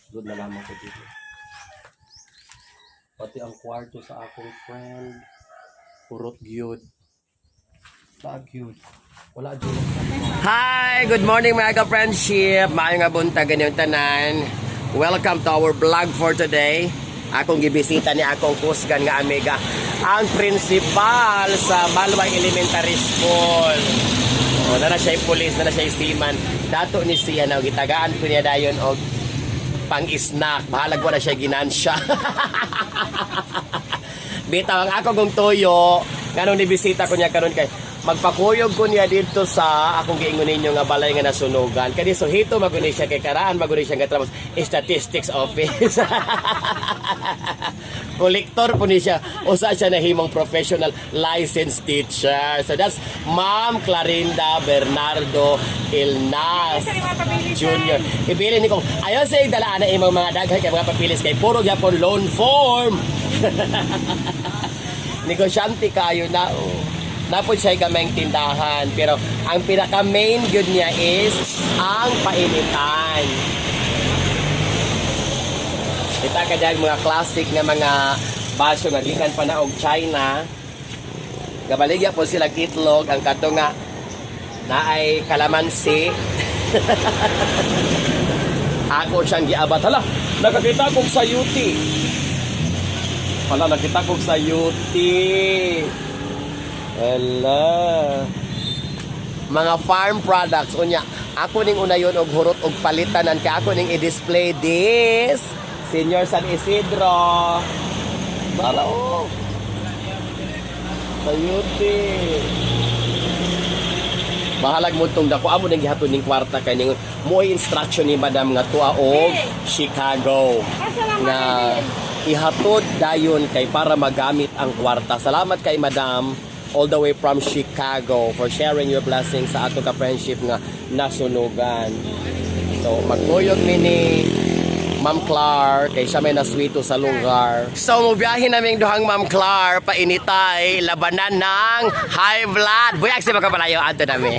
Doon na lamang ko dito. Pati ang kwarto sa akong friend. Purot gyud. Sa gyud. Wala gyud. Hi! Good morning, mga ka-friendship! Maayong nga buntag ganyong tanan. Welcome to our vlog for today. Akong gibisita ni akong kusgan nga amiga, ang principal sa Malway Elementary School. O, na na siya yung police, na na siya yung seaman. Dato ni siya na gitagaan ko niya dayon og pang-snack. Bahalag wala siya ginansya. Bitaw ang ako kong toyo, nganong nibisita ko niya karon kay magpakuyog ko niya dito sa akong giingon ninyo nga balay nga nasunugan. Kani suhito maguni siya kay karaan maguni siya nga trabaho statistics office. Kolektor po ni siya. Usa siya nahimong professional licensed teacher. So that's Ma'am Clarinda Bernardo Ilnas Junior. Ibili ni kong ayon sa dalaan na imong mga daghan kay mga papilis kay puro gyapon loan form. Negosyante kayo na, oh. Napod siya gamay tindahan pero ang pinaka main good niya is ang painitan. Kita ka dyan mga classic nga mga baso nga gikan pa na og China. Gabaligya po sila itlog ang kato nga naay kalamansi. Ako siyang giabat. Hala, nakakita kog sayuti. Hala, nakita kog sayuti. Hala. Mga farm products unya. Ako ning unayon og hurot og palitanan kay ako ning i-display this. Senior San Isidro. Bara oh. Sayuti. Bahalag mo tong dako amo ning gihatod ning kwarta kay ningon mo'y instruction ni Madam nga tuwa og Chicago nga ihatod dayon kay para magamit ang kwarta. Salamat kay Madam all the way from Chicago for sharing your blessings sa atong ka-friendship nga nasunugan. So magkuyog mi ni Ma'am Clar kay siya may naswito sa lugar. So mubiyahe naming duhang Ma'am Clar painitay labanan ng high blood. Buyag si makapalayo adto nami.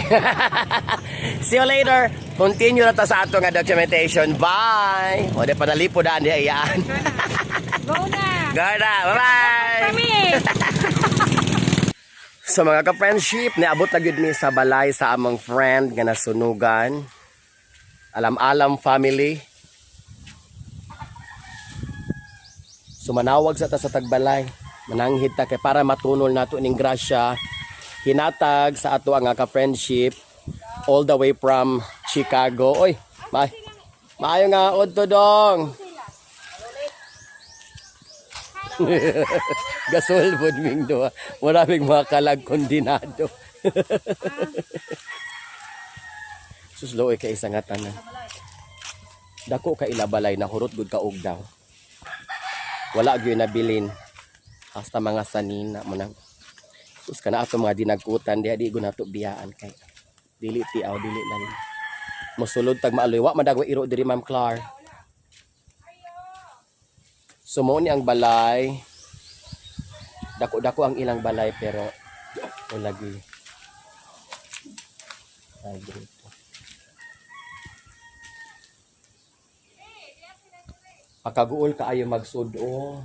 See you later. Continue na ta sa ato nga documentation. Bye. O di pa nalipo daan di iyaan. Go na! Go na. Bye-bye. Kami! So mga ka-friendship, niabot na gyud mi sa balay sa among friend nga nasunugan. Alam-alam family. Sumanawag sa ta sa tagbalay. Mananghid ta kay para matunol nato ning grasya hinatag sa ato ang ka-friendship all the way from Chicago. Oy, may maayo nga udto dong. Gasol pod ming duha. Maraming mga kalag kondinado. Susloy kay isa nga tanan. Dako ka ilabalay na hurot gud ka og daw. Wala gyud nabilin. Hasta mga sanina mo nang. Sus kana ato mga dinagkutan diha di gud nato biyaan kay dili tiaw dili lang. Mosulod tag maaloy wa madagwa iro diri, Ma'am Clar. So mao ni ang balay. Dako-dako ang ilang balay pero wala gyud. Ay, dito. Makaguol kaayo magsudo.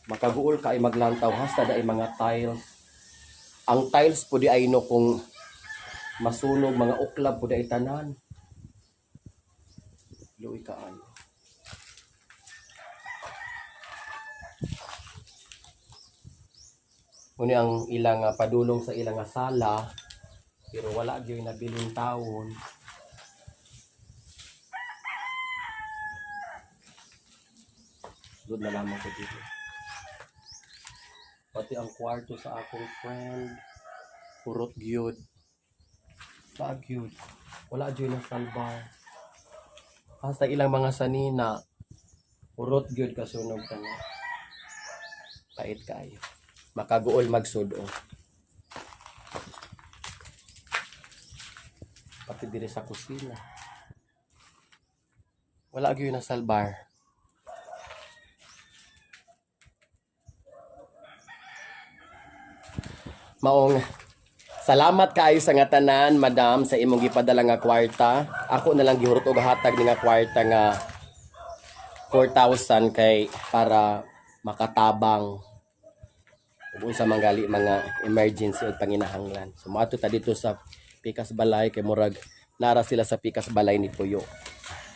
Makaguol kaayo maglantaw hasta dai mga tiles. Ang tiles po di ay no kung masunog mga uklab po di ay tanan. Luoy kaayo. Muna ang ilang padulong sa ilang nga sala pero wala gyud nabiling tawon. Doon na lamang ko dito. Pati ang kwarto sa akong friend. Purot gyud. Sa gyud. Wala gyud na salbar. Hasta ilang mga sanina. Purot gyud kasunog ka na. Pait kaayo. Makaguol magsudo. Pati diri sa kusina. Wala gyud na salbar. Maong salamat kaayo sa nga tanan, madam, sa imong gipadala nga kwarta. Ako na lang gihurot og hatag ni nga kwarta nga 4,000 kay para makatabang ug unsa man gali mga emergency o panginahanglan. So moadto ta dito sa Pikas Balay kay murag nara sila sa Pikas Balay ni Puyo.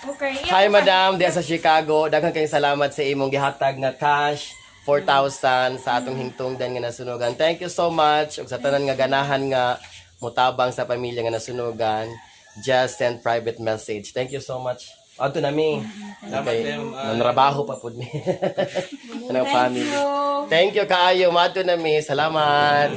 Okay. Hi, Madam, diya sa Chicago. Daghan kayong salamat sa imong gihatag nga cash 4,000 sa atong hingtungdan nga nasunugan. Thank you so much. Ug sa tanan nga ganahan nga mutabang sa pamilya nga nasunugan, just send private message. Thank you so much. Adto na mi. Okay. Nanrabaho pa pud mi. Anong family. You. Thank you kaayo. Madto na mi. Salamat.